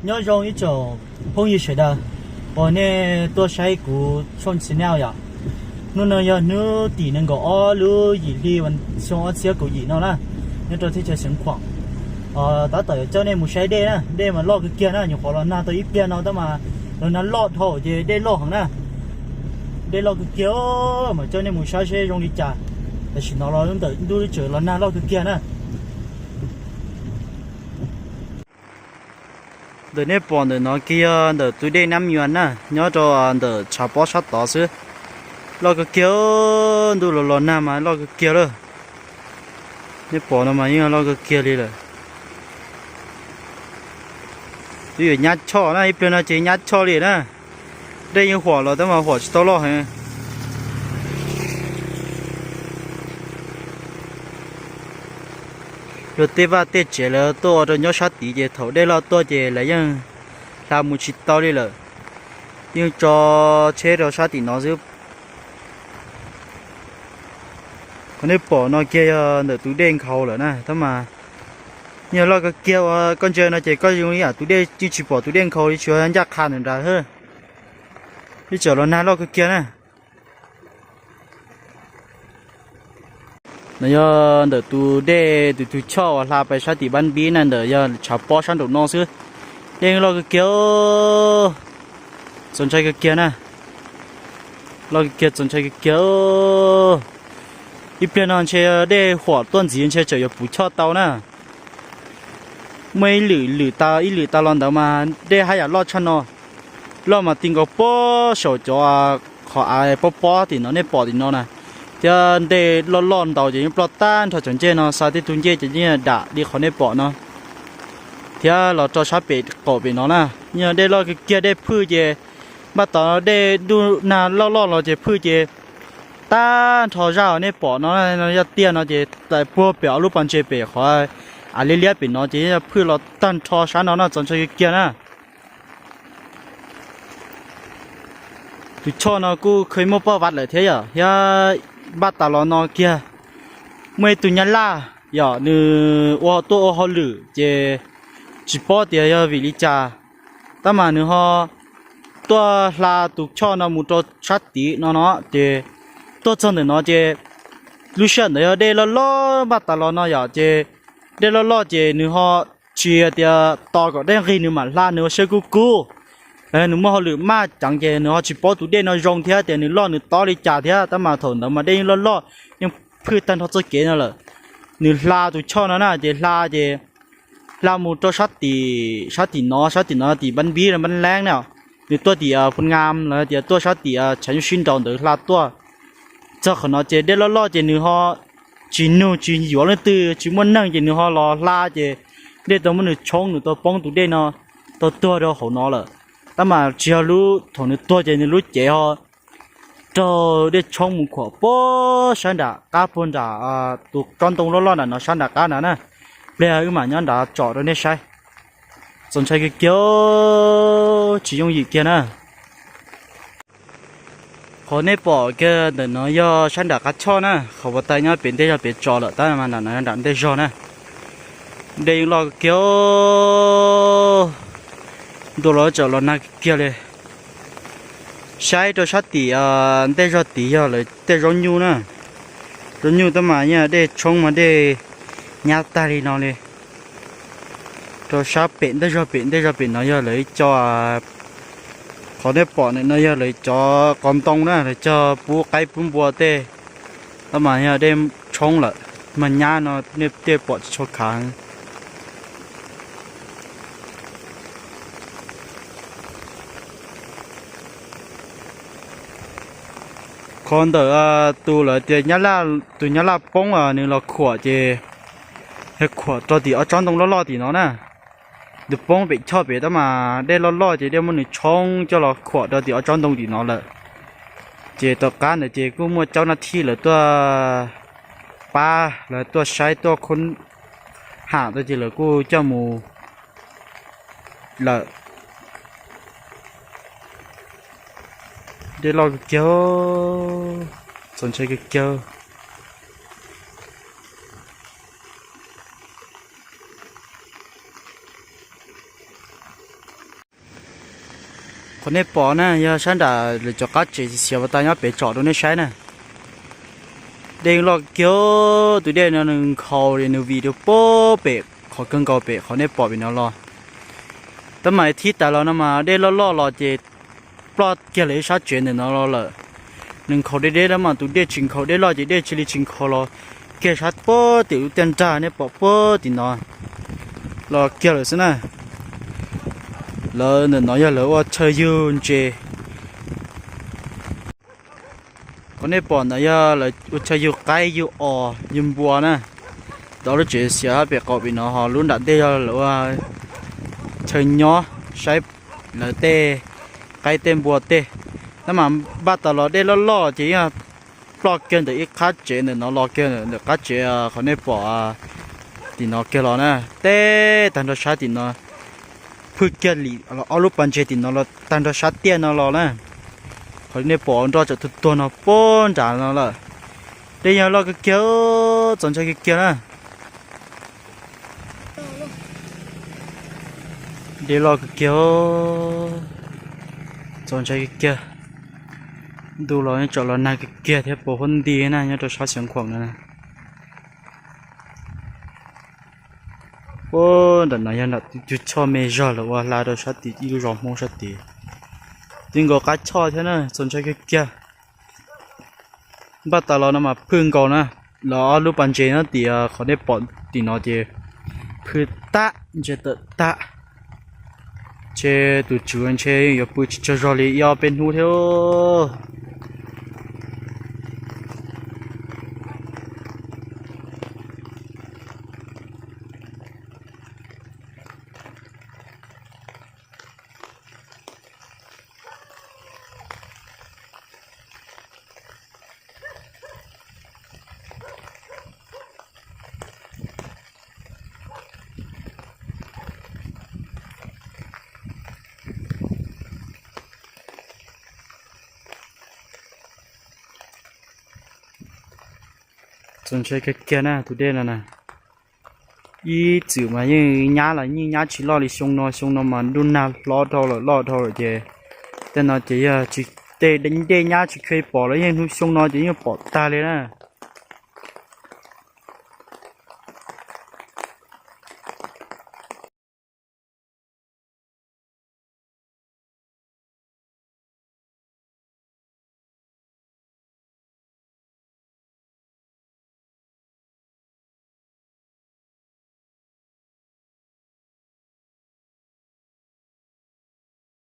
Nyob zoo ib tsoom phooj ywg sawv daws uas nej tuaj saib kuv tshooj channel yom. Hnub no yog hnub tim nees nkaum ob lub yim hli xyoo ob txhiab kaum yim no na, nyob rau teb chaws Xeev Khuam. Tab tom yuav coj nej mus saib dej na, dej mas loj kawg kiag na, nyuam qhuav los nag tau ib pliag no tab mas los nag loj dhau ces dej loj heev na. Dej loj kawg kiag, mas coj nej mus saib seb zoo li cas. Tam sim no los ntawm ntuj tseem los nag loj kawg kiag na. Ntawm nej pom ntawm no kiag yog ntawm tus dej Nab Nyuas na, nyob rau ntawm tshav pob sab tod xwb. Loj kawg kiag, ntuj los los nag mas loj kawg kiag lawm. Nej pom no mas yeej loj kawg kiag li lawm. Twb yuav nyab choj na, ib pliag no ces nyab choj li na. Dej yeej huam los tab mas huam tsis tau loj heev. Luag tej vaj tej tsev lawv tuaj ua rau nyob sab tid ces thaum dej loj tuaj ces lawv yeej hla mus tsis tau li lawm. Yeej tso tsheb rau sab tim no xwb. Qhov nej pom no kiag yog ntawm tus dej nkhaus lawm na, tab mas yog loj kawg kiag uas koj ntsia no ces koj zoo li yam tus dej yeej tsis pom tus dej nkhaus li, tsuas ncaj qha ntawm nrad xwb. Twb tseem los nag loj kawg kiag na. No yog ntawm tus dej tus tug choj uas hla pais sab tim Npab Npib na, ntawm yog tshav pob sab nraum no xwb. Dej loj kawg kiag, txaus ntshai kawg kiag na. Loj kawg kiag, txaus ntshai kawg kiag. Ib pliag no ntshe dej huam tuaj ntxiv ntshe tseem yuav puv choj tau na. Muaj ib lwm lwm tas ib lwm tas los ntawd mas dej haj yam loj tshaj no. Loj mas ti nkaus puag saum cov qhov av pob pob tim no nej pom tim no na. Thiab dej loj loj ntaus ces yeej ploj tag nrho cov ncej no, xa tej tug ncej ces yeej dam li qhov nej pom no. Thiab los rau sab pem qaum pem no na, yeej dej loj kawg kiag, dej phwj ces npaj tod dej ntuj nag loj loj los ces phwj ces tag nrho zaj uas nej pom no, yog tiaj no ces tawm puag pem ob lub pas ntses pem qhov av liab liab pem no ces yeej phwj los tag nrho sab no na, txaus ntshai kawg kiag na. Tus choj no kuj kheev muaj poj vav lawm thiab yom, thiab npaj tas los no kiag muaj ib tug nyab laj yom, nws ua tuaj ua hauj lwm ces tsis paub tias yog vim li cas, tab mas nws ho tuaj hla tus choj no mus rau sab tid no no ces tuaj txog ntawm no ces lub sij hawm ntawd yog dej loj loj npaj tas los no yom, ces dej loj loj ces nws ho tsis tias tos kom dej nqig nws mam hla, nws ua siab kub kub. Nws muaj hauj lwm maj ceev ces nws ho tsis paub tus dej no zoo thiab tias nws loj nws tob li cas thiab, tab mas thaum ntawd mas dej yeej loj loj, yeej phwj tag nrho txoj kev no lawm. Nws hla tus choj no na ces hla ces hla mus rau sab tim, sab tim no, sab tim no tim Npab Npib Npab Leeb na. Nws tuaj tim Phu Nga los tias tuaj sab tim tshav nyuj sib nraus ntawd hla tuaj. Txog qhov no ces dej loj loj ces nws ho tsis nug tsis yuav leej twg, tsis muaj neeg ces nws ho los hla ces dej tau muab nws tshoob, nws tau poob tus dej no, tau tuag rau hauv no lawm. Tab mas tsis yog lub, thaum nws tuag ces nws lub cev ho raug dej tshoob mus khuam puag sab nram qab, puag nram tus tsob ntoo loj loj nram no sab nram qab nrad na. Pliag wb mam nyob nrad tsom rau nej saib. Txaus ntshai kiag kiag, tsis yooj yim kiag na. Qhov nej pom kiag ntawm no yog sab nram qab choj na, qhov uas tais nyob pem ntej zog pem tso lawm, tab mas nram no nram ntej zog na. Dej yeej loj kiag, ntuj los tseem los nag kiag li. Saib rau sab tim ntej zog tid yog lawv tej zaub nyuj na. Zaub nyuj tab mas yeej dej tshoob mas dej nyab tag li no li. Rau sab pem ntej zog pem, ntej zog pem no yog lawv ib co, qhov nej pom ntawm no yog lawv cov qos ntoo na, lawv cog pub qaib pub npua tej, tab mas yog dej tshoob lawm, mas nyab no nej tej pom tsis tshua khav. Qhov ntawm tus lawv tias tus nyab laj poob nws los khuam ces, khuam rau tim ob tsob ntoo loj loj tim no na. Nws poob pem choj pem tab mas dej loj loj ces dej muab nws tshoob coj los khuam rau tim ob tsob ntoo tim no lawm. Ces tom qab ntawd ces kuj muaj caub nab thib lawv tuaj pab, lawv tuaj saib tuaj khoob ham tau ces lawv kuj coj mus lawm. Dej loj kawg kiag, txaus ntshai kawg kiag. Qhov nej pom na yog sab nram lawv cov qab tsev xiav xiav pas tas nyob pem tsom rau nej saib na. Dej loj kiag, tus dej no nws nkhaus li nws vim rau puag pem qhov kawg nkaus pem qhov nej pom pem no los. Tab mas thib tas los no mas dej loj loj los ces ploj kiag lawm ib sab tsev ntawm no los lawm. Nws nkhaus deb deb tab mas tus dej tsis nkhaus, dej loj ces dej cia li tsis nkhaus los kiag sab puag tim lub tiaj nrag nej pom puag tim no los kiag lawm xwb na. Lawv ntawm no yog lawv ua chaw yug ntses. Qhov nej pom ntawd yog lawv ua chaw yug qaib yug os yug npua na. Tau lub tsev xiav pem qaum pem no ho lub nram ntej yog lawv ua chaw nyob saib lawv tej qaib tej npua tej. Tab mas npaj tas los dej loj loj ces yeej ploj kiag ntawm ib qab tsev ntawm no los kiag ntawm qab tsev qhov nej pom tim no kiag los na. Tej tag nrho sab tim no phwj kiag li ob lub pas ntses tim no los tag nrho sab tiaj no los na. Qhov nej pom nroj tsam tuag tuag no puag nrad no lawm. Dej yog loj kawg kiag, txaus ntshai kawg kiag na. Dej loj kawg kiag, txaus ntshai kawg kiag. Ntuj los tsom los nag kawg kiag thiab puas huab nti na nyob rau sab Xeev Khuam no. Puag nram no yog nram tus choj me zog lawv ua hla rau sab tid ib lub zos Hmoob sab tid. Tib nkaus qab choj thiab na, txaus ntshai kawg kiag. Npaj tas los no mas phwj nkaus na, los ob lub pas ntses no tim qhov nej pom tim no ces phwj tag, ntses tawm tag. Ntshe tus tswv ntshe yuav pw tsis tsaug zog li ib ob peb hnub thiab. Txaus ntshai kiag kiag na tus dej no na. Ib txwm mas yeej nyab los yeej nyab tsis loj li xyoo no, xyoo no mas ntuj nag hlob dhau lawm loj dhau lawm ces tej no ces yog tsis, tej dej nyab tsis kheev pom los yeej hnub xyoo no ces yeej pom tag li na.